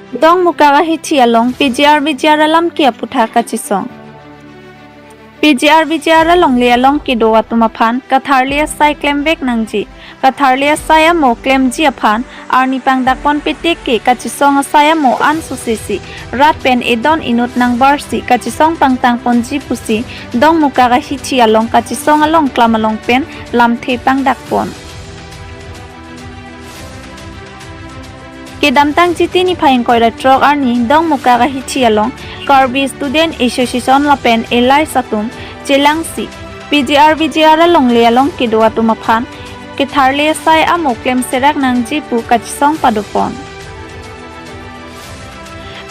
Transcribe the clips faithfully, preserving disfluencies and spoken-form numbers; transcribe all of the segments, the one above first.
Dongmukak ahithi along P G R V G R alam ke aputhak kachisong. P G R V G R alongle along kedo atum aphan katharli asai klemvek nangji. Katharli asai amo klemji aphan arni pangdakpon petik ke kachisong asai amo ansose si rat pen edon inut nangbarsi kachisong pangtangponji pusi Dongmukak ahithi along kachisong along klam along pen lamthe pangdakpon. Kedamtang Chiti niphai ingkoi ra throk arni Dongmukak ahithi along Karbi Student Association lapen allies atum chelangsi P G R V G R alongle along kedo atum aphan katharli asai amo klemserak nangji pu kachisong padopon.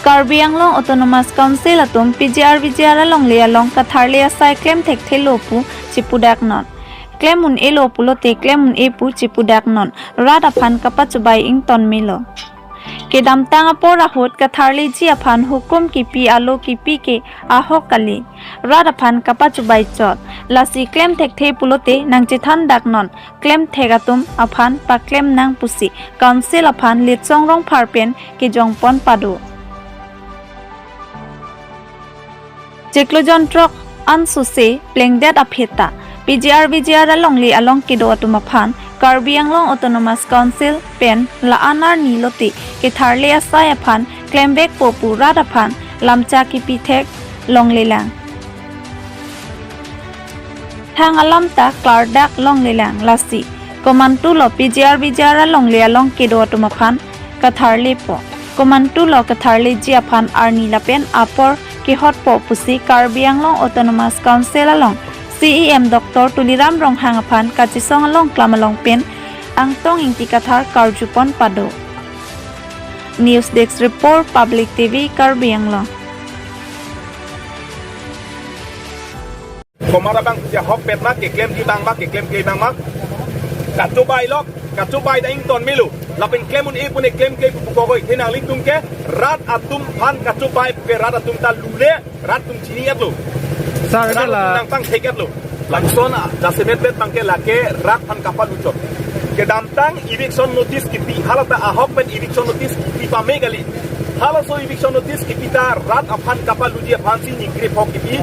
Karbi Anglong Autonomous Council atum P G R V G R alongle along katharli asai klem thekthelo pu chipudaknon. Klem un-elo pulote klem un-e pu chipudaknon. Rat aphan kapachubai ington melo. Kedamtang apor ahut katharliji aphan hukum kipi alo kipi ke ahok kali. Rat aphan kapachubai chot. Lasi klem thekthe pulote nangchethandaknon. Klem thek atum aphan paklem nang pusi Council aphan Litsong Rongphar pen kejongpon pado. Chiklo jon throk ansose plengdet aphi ta P G R V G R alongle along kedo atum aphan Karbi Anglong Autonomous Council pen la-an arni lote ketharli asai aphan klemvekpo pu rat aphan lamcha kipi thek longlelang. Thang alam ta klardak longlelang lasi. Komantulo P G R V G R alongle along kedo atum aphan katharlipo. Komantulo katharliji aphan arni lapen apor kehotpo pusi Karbi Anglong Autonomous Council along C E M Doctor Tuliram Ronghang aphan kachisong along klam along pen Angtong Ingti Kathar karjupon pado. News Desk Report, Public T V, Karbi Anglong. Komat abang pusi ahokpet ma, keklemji abang ma, keklemkle abang ma. Kachubai lok, kachubai ta ington melo. Lapen klem un-e pune klemkle pu pukokoi. Athe nanglitum ke rat atum aphan kachubai puke rat atum ta lule, rat atum chini-etlo. Sir, rat atum nangpangthek-etlo. Lason jasemet bet abangke lake rat aphan kapaluchot. Kedamtang eviction notice kipi, hala ta ahokpet eviction notice kipi pame kali. Halaso eviction notice kipi ta rat aphan kapaluji aphansi ningkri phok kipi.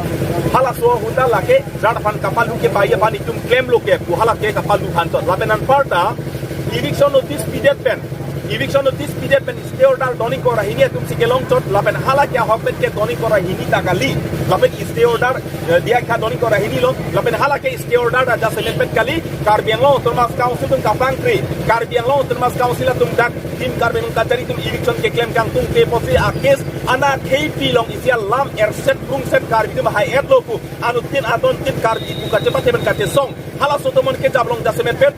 Halaso ahut ta lake rat aphan kapalu ke bai aphan itum klemlo ke pu hala ke kapalu aphan chot. Lapen anparta eviction notice pidet pen, eviction notice pidet pen stay order doni kora hini atumsi kelong chot, lapen hala ke ahokpet ke doni kora hini ta kali. Lapen stay order, eh, diya kha doni kora hinilo, lapen hala ke stay order ta jasemet bet kali. Karbi Anglong Autonomous Council atum kapangkri, Karbi Anglong Autonomous Council atum dak Team Karbi Anglong kachari atum eviction keklem kangtungte pusi a-case ana khei pilong isi alam erset krungset Karbi atum hai-etlo pu. Anuttin adontin Karbi pu kachepate pen kachesong. Halaso atum mon kejablong jasemet bet.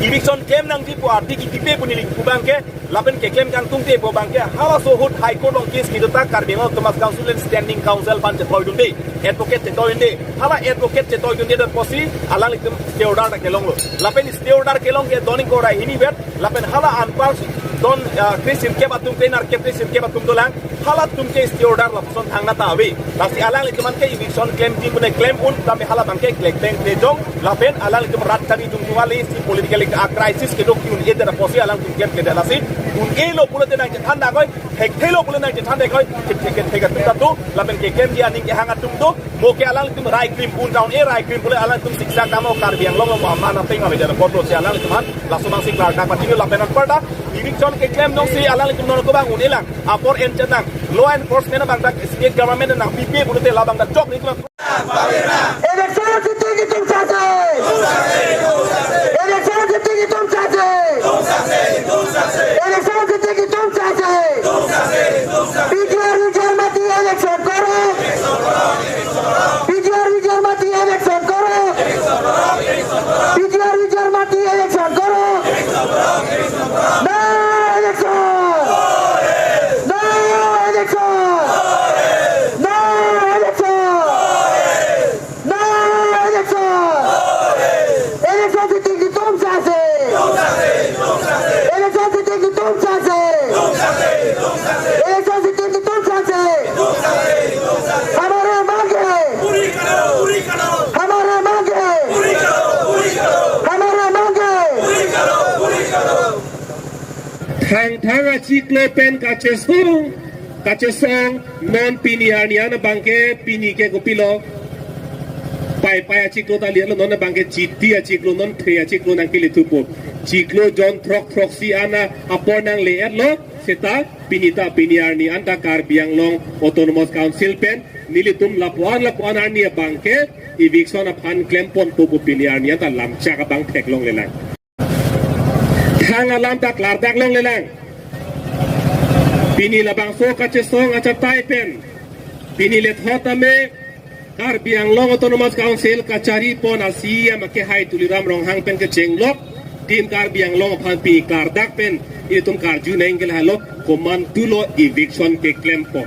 Eviction klem nangji pu arti kipipe pu neli pu abangke, lapen keklem kangtungte pu abangke, halaso ahut High Court along case kedo ta Karbi Anglong Autonomous Council and Standing Council aphan chetoidunde, advocate chetoidunde. Hala advocate chetoidunde det pusi alanglitum stay order ta kelonglo. Lapen stay order kelong ke doni kora hini bet, lapen hala anpar don, ah, kre sirkep atum, kre nerkep kre sirkep atum dolang, halatum ke stay order lapuson thangnatta ave. Lasi alanglitum aphan ke eviction klemji pune klem un, tame hala abangke klek beng klejong, lapen alanglitum rat kari jung jung ale si politically a-crisis kedo ke un-edet pusi alangtum klemkledet lasi. Un-elo pulote nangchethandakoi, thekthelo pulote nangchethandakoi, thek thek thek atum ta do, lapen keklemji aning kehang atum do, mo ke alanglitum rai krim un ta un-e, rai krim pule alanglitum siksa kamo Karbi Anglong lo mana teng ave jana botlo si alanglitum aphan laso abangsi klardak pachini lapen anparta eviction keklem nangsi alanglitum non ko abang un-elang, apor en chenang, law enforcement abang dak state government nangpipe pulote labang dak jok ni tulang. Election sitting itum sase. Election sitting itum sase. Election sitting itum sase. P G R V G R mati election koro. P G R V G R mati election koro. P G R V G R mati election koro. No election. No election. No election. No election. Election sitting itum sase. Election sitting itum sase. Election sitting itum sase. हमारे मांग है। हमारे मांग है। हमारे मांग है। Thangthang achiklo pen kachesong, kachesong non pini arni an abangke pini ke kopilo. Paipai achiklo ta lilo, non abangke Chiti achiklo, non Thre achiklo nangkele thupo. Chiklo jon throk throksi an apor nangle-etlo, seta pini ta pini arni an ta Karbi Anglong Autonomous Council pen nelitum lapuan lapuan arni abangke eviction aphan klemponpo pu pini arni an ta lamchak abang theklonglelang. Thang alam ta klardak longlelang. Pini labangso kachesong achatai pen pini lethot ame Karbi Anglong Autonomous Council kachari pon a-C E M akehai Tuliram Ronghang pen kechenglok Team Karbi Anglong aphan pini klardak pen itum karju nangji ke lahelo, komantulo eviction keklempo.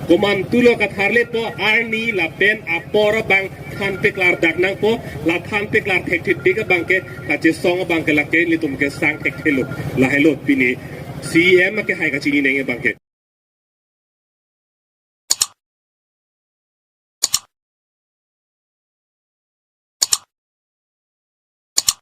Komantulo katharlepo, arni lapen apor abang thanpeklardak nangpo. La thanpeklar thekthit pik abangke kachesong abangke lake nelitum kesang thekthelo. Lahelo pini C E M akehai kachini nangji abangke.